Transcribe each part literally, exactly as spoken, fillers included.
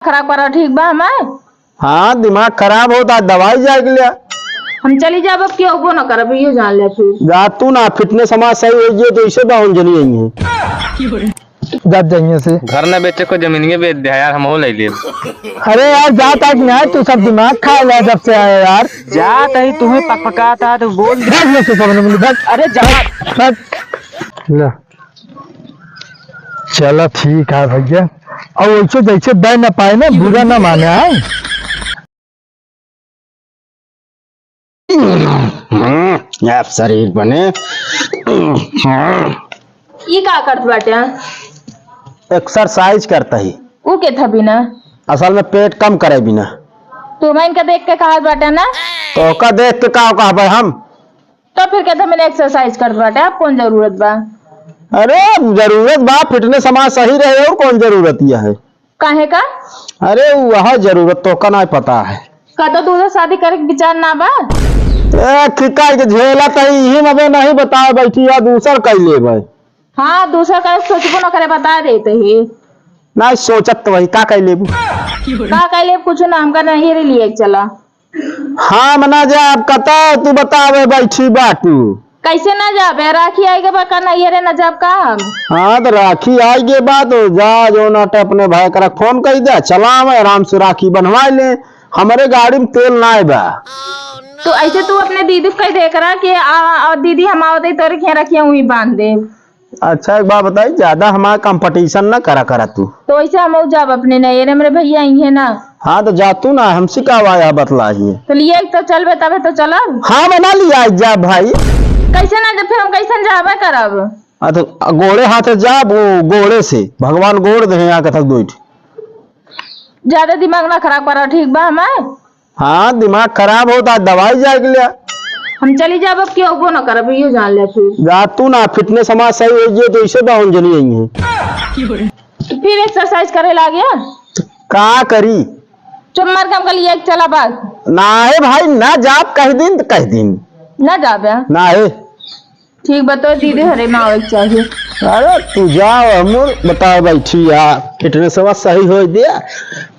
खराब करा, ठीक बा हमार? हाँ, दिमाग खराब होत, आज दवाई जाए के लिया। हम चली जाब, अब केहू अउबो न करब, इहो जान ले तू। जा तू ना, फिटनेस हमार सही होइ गई तो इसे बावन जनी आई है। जब जइये से। घर न बेचे को जमीनिये बेच दे यार, हमहू ले लेब। अरे यार, जा तक ना, तू सब दिमाग खा ले जब से आया यार। जा तही तुम्हें पकपकाता तो बोल दे। भाग ले से सब ने बोली, भाग। अरे जा। भाग। ले। चला ठीक है भैया, अब वैसे जैसे दे न पाए ना, बुरा ना माने, हाँ? हम्म, अब शरीर बने। ई का करत बाटे? एक्सरसाइज करता ही। ऊ के था बिना? असल में पेट कम करे बिना। तू मैं इनका देख के कहत बाटे ना? तो का देख के का कहबे हम? तो फिर कहते मैंने एक्सरसाइज करत बाटे, अब कौन जरूरत बा? अरे जरूरत बा, फिटनेस हमार सही रहे और कौन जरूरत यह है? काहे का? अरे वह जरूरत तो का नहीं पता है। का तो दूसरा शादी करे के विचार ना बा? ए खिकाई के झेला तई इही में अबे नहीं बताए बैठी या दूसर कई लेबे। हाँ दूसर करे सोचबो ना करे बता देते ही। नहीं सोचत तो वही का कई लेबू? का कई लेब कुछ ना हमका नहीं रे लिए चला। हम ना जाब, कतौ तू बतावे बैठी बाटू। कैसे ना जाबे? राखी आइगे बा का नैहरे ना जाब का हम? हाँ, तो राखी आइगे बा, तो जा, जौन आटे अपने भाई करा फोन कइ दे, चला आवे, आराम से राखी बन्हवाइ ले। हमरे गाड़ी में तेल नाइ बा। तो ऐसे तू अपने दीदी को कहि दे करा कि आ, आ, दीदी हम आवत ही तोरे खियाँ रखिया हुई बांध दे। अच्छा, एक बात बताई, ज्यादा हमारा कंपटीशन ना करा करा तू। तो वैसे हम जाब अपने नैहरे, मेरे भैया आई है ना। हाँ, तो जा तू ना, हमसे का वाया बतला ही। तो लिए तो चलबे, तबे तो चलब। हाँ, मैं ना लिया जा भाई। कैसे ना, जब फिर हम कैसे जाबे करब? हाँ, तो गोड़े हाथे जाब, वो गोड़े से, भगवान गोड़ दे यहाँ कथक दो। ज्यादा दिमाग ना खराब करा, ठीक बा हमार? हाँ, दिमाग खराब होत, आज दवाई जाए के लिया। हम चली जाब, अब केहू अउबो ना करब, इहो जान ले तू। जा तू ना, फिटनेस हमार सही होइ गई तो इसे बावन जनी आई है। तो फिर एक्सरसाइज करे लागे। का करी? चुप मार के हमका लिए चला बस। ना है भाई, ना जाब, कह दिन तो कह दिन। ना जाबे? ना है। ठीक बा, तो दीदी हरे में आवे के चाहिए। अरे तू जाओ, हमर बताओ बैठी यार, फिटनेसवा सही होइ दे।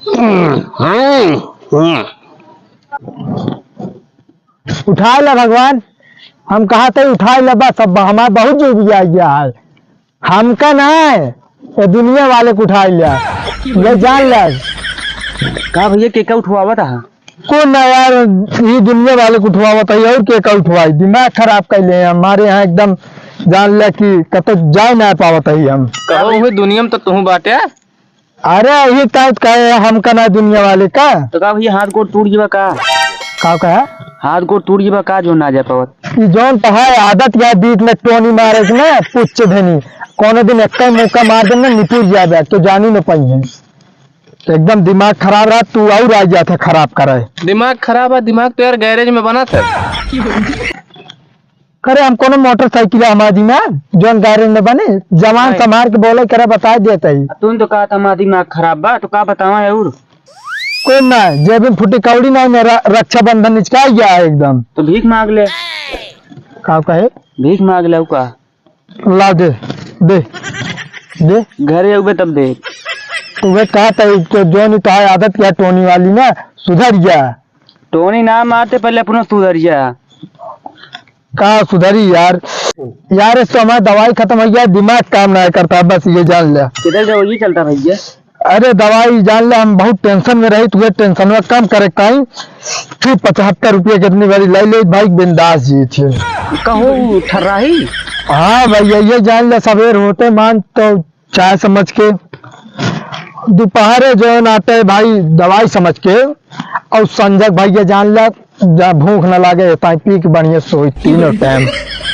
हम्म, हम्म। उठाइ ला भगवान, हम कहा थे उठाइ ला बस, अब हमार बहुत जोर आ गया है। हमका ना है, ये दुनिया वाले को उठाइ ला, ये जान ला। का भैया, के का उठवावत है? कौन ना यार, ये दुनिया वाले को उठवावत है और के का उठवाई? दिमाग खराब कर ले हमारे यहाँ एकदम, जान ले कि कतौ जाए ना पावत है हम। कहो, वही दुनिया में तो तू बाटे। अरे, ये टाइप का है, हमका ना दुनिया वाले का। तो का भैया, हाथ गोड़ टूट गया का? का कहा? हाथ गोड़ टूट गया का, जो ना जा पावत? ई जौन तो है आदत या बीच में टोनी मारे के ना, पुच्छ धनी। कोनो दिन एक मौका मार देना, निपुर जाबे, तो जानी न पाई है। एकदम दिमाग खराब रहा, तू और आ गया था खराब करे। दिमाग खराब है, दिमाग तो यार गैरेज में बना था। करे हम कोनो मोटरसाइकिल हमार दिमाग, जौन गैरेज में बने, जवान नहीं। संभार के बोले करे, बता देते ही। तुम तो कहा था हमारा दिमाग खराब बा, तो का बतावा है और? कोई ना, जेब में फुटी कौड़ी ना, मेरा रक्षाबंधन निचका गया है एकदम। तो भीख मांग ले। का कहे? भीख मांग ले, का? ला दे, दे, दे। घरे अउबे तब दे। तू वे कहा था, तो जो नहीं तो आदत क्या टोनी वाली ना, सुधर जा। टोनी ना मारते, पहले अपनो सुधर जा। का सुधरी यार? यार, इस तो हमारा दवाई खत्म हो गया, दिमाग काम ना करता, बस ये जान ले। किधर दवाई चलता भैया? अरे दवाई जान ले, हम बहुत टेंशन में रही, तुझे टेंशन में कम करे ताई। फिर पचहत्तर रुपये कितनी बारी ले ले भाई, बिंदास जी थे। कहो ठर्राही? हाँ भैया, ये जान ले, सवेर होते मान तो चाय समझ के, दोपहरे जो नाते भाई दवाई समझ के, और संजय भैया जान ले, जा भूख न लागे, ताई पी के बढ़िया सोई तीनों टाइम,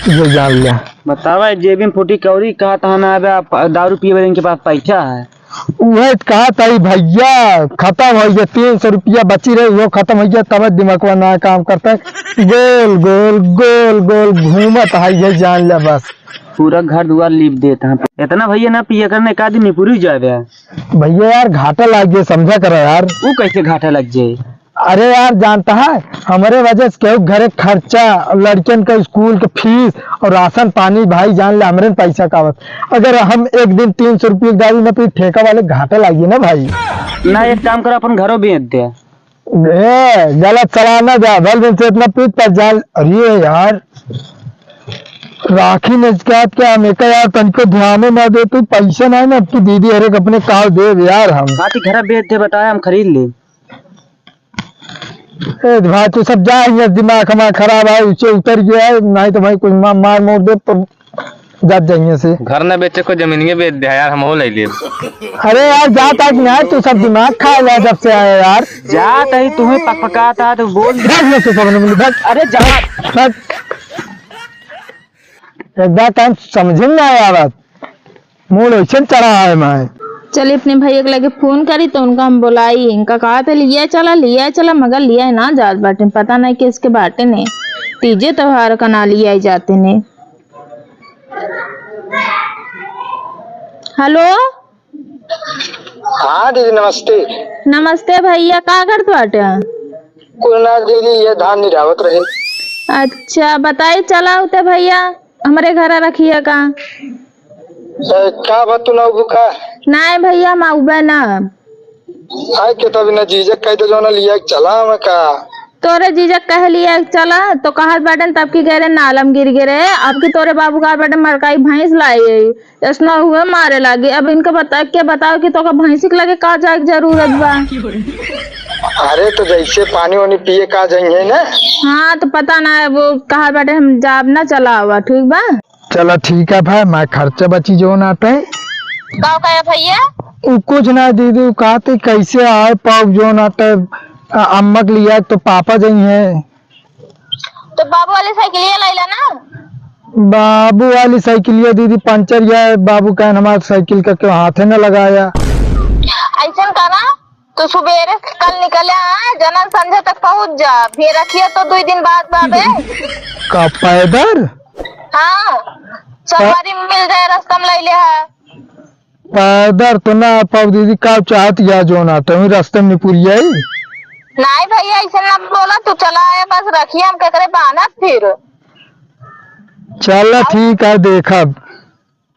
ये जान ले। बतावा, जेबी में फूटी कौड़ी कहा था ना, अबे आप दारू पिए वाले इनके पास पैसा है। उहे कहत हई भैया, खतम होइ गया, तीन सौ रुपया बची रहे, वो खतम होइ गया, तब दिमागवा ना काम करता है। गोल, गोल, गोल, गोल घूमत है, ये जान ले बस। पूरा घर दुआर लीप देता है। इतना भैया ना पिए करने का दिन निपुरी जाए भैया। भैया यार, घाटा लाग गया, समझा करो यार। वो कैसे घाटा लग जाए? अरे यार, जानता है, हमरे वजह से केहू घरे खर्चा, लड़कियन का स्कूल के फीस और राशन पानी, भाई जान ले, हमरे न पैसा का आवत। अगर हम एक दिन तीन सौ रुपये की दारू न पी, ठेका वाले घाटा लागिए ना भाई। ना, एक काम कर, अपन घरो बेच दे। ए, गलत सलाह ना दे, भल दिन से इतना पीठ पर जाल। अरे यार, राखी नजकात के हम एक यार तनिको ध्यान ना दे, तू पैसा ना है ना, अब तू दीदी हरे के अपने काव देब यार हम। काती घर बेच दे, बताया हम खरीद ले। ए भाई, तू सब जा, ये दिमाग हमारा खराब है, ऊंचे उतर गया है, नहीं तो भाई कोई मा-, मार मोड़ दे तो जात जाइए से। घर ना बेचे को जमीनिये बेच दे यार, हम हो ले लेब। अरे यार, जा तक ना, तू सब दिमाग खा लिया जब से आया यार। जा तही तुम्हें पकपकाता तो बोल। भाग ना तू सब, भाग। अरे जा। भाग। एक बात हम समझ में ना आया बात। मूड वैसे चढ़ा है मैं। चली अपने भैया के लगे फोन करी तो उनका हम बोलाई, इनका कहा थे लिया चला, लिया चला, मगर लिया ना जात बाटे, पता नहीं किसके बाटे ने, तीजे त्योहार का ना लिया जाते ने। हेलो। हाँ दीदी, नमस्ते। नमस्ते भैया, का करत बाटे? कुछ ना दीदी, ये धान निरावत रहे। अच्छा, बताई, चला होते भैया, हमरे घर रखिए का। ए, का बा, तू ना उबू का? नाय भैया, हम उबे ना। आय के तब ना जीजक कह दे, जो ना लिया चला हम का। तोरे जीजक कह लिया चला, तो कहत बाटन तब की कह रहे नालम गिर गिरे, अब की तोरे बाबू का बाटन मरकाई भैंस लाई है, ऐसना हुए मारे लागे। अब इनका बता के बताओ कि तोका भैंसी के लगे का जाए के जरूरत बा? अरे तो जैसे पानी वानी पिए का जाइए ना। हाँ तो पता ना है, वो कहत बाटे हम जाब ना, चला हुआ, ठीक बा? चला ठीक है भाई, मैं खर्चा बची जो ना आते। का कहे भैया? उ कुछ ना दीदी, उ कहते कैसे आए पाओ जो ना आते, अ-, अम्मा के लिया तो पापा जाइए। तो बाबू वाली साइकिलिया लैला ना। बाबू वाली साइकिलिया दीदी पंचर या है, बाबू कहन हमार साइकिल का क्यों हाथे न लगाया। ऐसन करा, तू सुबेरे कल निकले आ, जनन संझा तक पहुँच जा, फिर रखिया तो दुई दिन बाद बाबे। का पैदल? हाँ, सवारी मिल जाए, रास्ता में लैले है। पैदल तो ना पाऊ दीदी, का चाहत या जो ना तो रस्ते में पुरियाई। नाहीं भैया, ऐसे ना बोला, तू चला आया, बस रखिए, हम केकरे बान्हब फिर। चला ठीक है, देखब।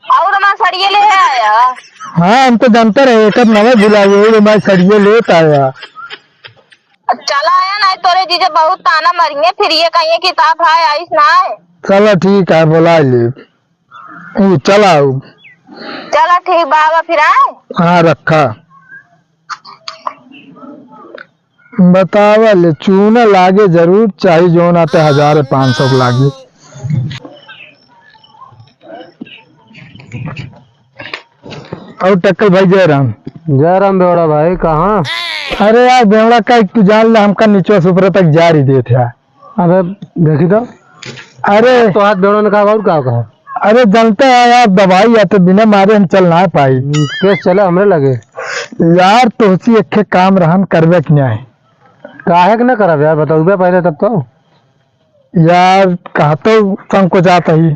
और हमार सड़िए ले आया। हाँ, हमको जानता रहे, एक नवे भुला गए, वो हमारे सड़िए लेत आया। चला आया, नाहीं तोरे जीजा बहुत ताना मरिए, फिर ये कहिए कि ता भाई आइस ना है। चला ठीक है, बुला ले। ऊ, चला आऊ। चला ठीक बा, आवा फिर आए। हाँ, रखा। बतावा ले, चूना लागे जरूर, चाहे जौन आते हजार पाँच सौ के लागे। और टक्कल भाई जयराम। जयराम बेवड़ा भाई, कहाँ? अरे यार, बेवड़ा का तू जान ले, हमका नीचे से ऊपर तक जा रही देत है। अबे, देखी तो। अरे। तो हाथ बेड़ो ने कहा, और का कहा? अरे, जानते हैं यार, दवाई या तो बिना मारे हम चल ना पाई। हम्म, केस चले हमरे लगे। यार, तोहसी एक ठे काम रहन करबे कि नहीं? काहे के ना करब यार, बताउबे पहले तब तो। यार, कहा तो संकोचात ही।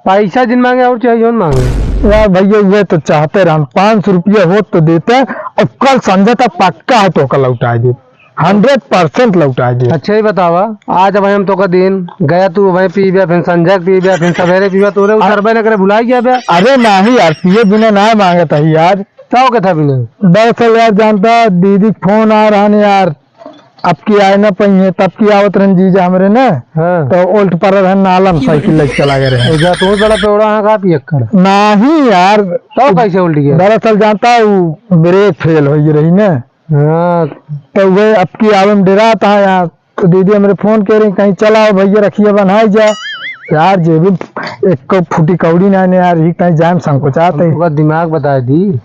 पैसा जिन मांगे और चाहे जौन मांगे। यार भैया, ये तो चाहते रहन, पाँच सौ रुपया होत तो देते, और कल संझा तक पक्का है तोका लौटाए दे, hundred percent लौटाए दे। अच्छा ही बतावा, आज भाई हम तोका दिन गया, तू भाई पीबे, फिर संझा के पीबे, फिर सवेरे पीबे, तोरे आ- उतरबे न करे, भुलाई गया बे। अरे नहीं यार, पिए बिना ना मांगत है यार। का हो कथा बिना? दरअसल यार जानता, दीदी के फोन आ रहन यार, अब की आए ना पइहे, तब की आवत रहन जीजा हमरे ना, हाँ। तो उल्ट पड़ल रहन नाला में साइकिल लेके चला गए रहे। जा, तू बड़ा पेवड़ा हाँ का पियक्कड़? नहीं यार। तो कैसे उल्ट गया? दरअसल जानता है, वो ब्रेक फेल हो गई रही ना। हाँ। तो वे अब की आवे में डरात है यार। तो दीदी हमरे फोन कह रही, कहीं चला आओ भैया, रखिए बनाई जा। यार, जे भी एक फुटी कौड़ी ना ने यार, ही कहीं जाए में संकोचात है। ओकर दिमाग बता दी।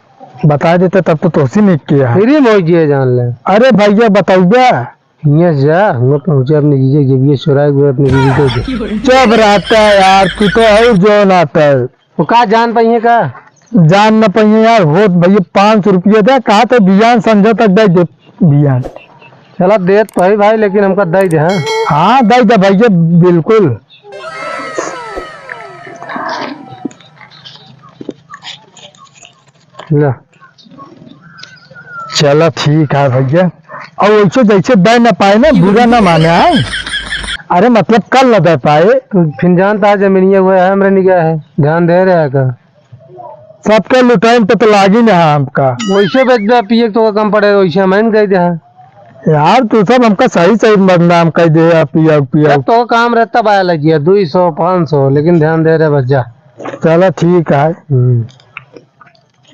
बता देते तब तो तोसी नहीं किया। फिर ही मोई जिए जान ले। अरे भैया, बताउबे। हियाँ से जा, हुआँ पहुँचे अपने जीजा के जेबिया चुराए हुए अपने जीजा के। चुप रहता है यार, तू तो और जौन आता है। वो का जान पाइए का? जान न पाइए यार, होत भैया पाँच सौ रुपया दे, कहा तो बियान संझा तक दे दे बियान। चला देत तो है भाई, लेकिन हमका दे दे, हाँ? हाँ, दे दे भैया, बिल्कुल। ले। चला ठीक है भैया। और वैसे जैसे दे ना पाए ना, बुरा ना माने, हाँ? अरे मतलब कल ना दे पाए। तो फिर जानता है जमीनिया हुआ है, हमरे निगाह है, ध्यान दे रहा है का? सबके लुटाइन पे तो लागी ना हमका। वैसे बेच दे, पिए के तो कम पड़े, वैसे हम कह दे। यार, तू सब हमका सही सही बदनाम कर दे यार, पिया, पिया। जब तो काम रहता बाया लगिया, दो सौ, पाँच सौ, लेकिन ध्यान दे रहे बच्चा। चला, ठीक है। हम्म।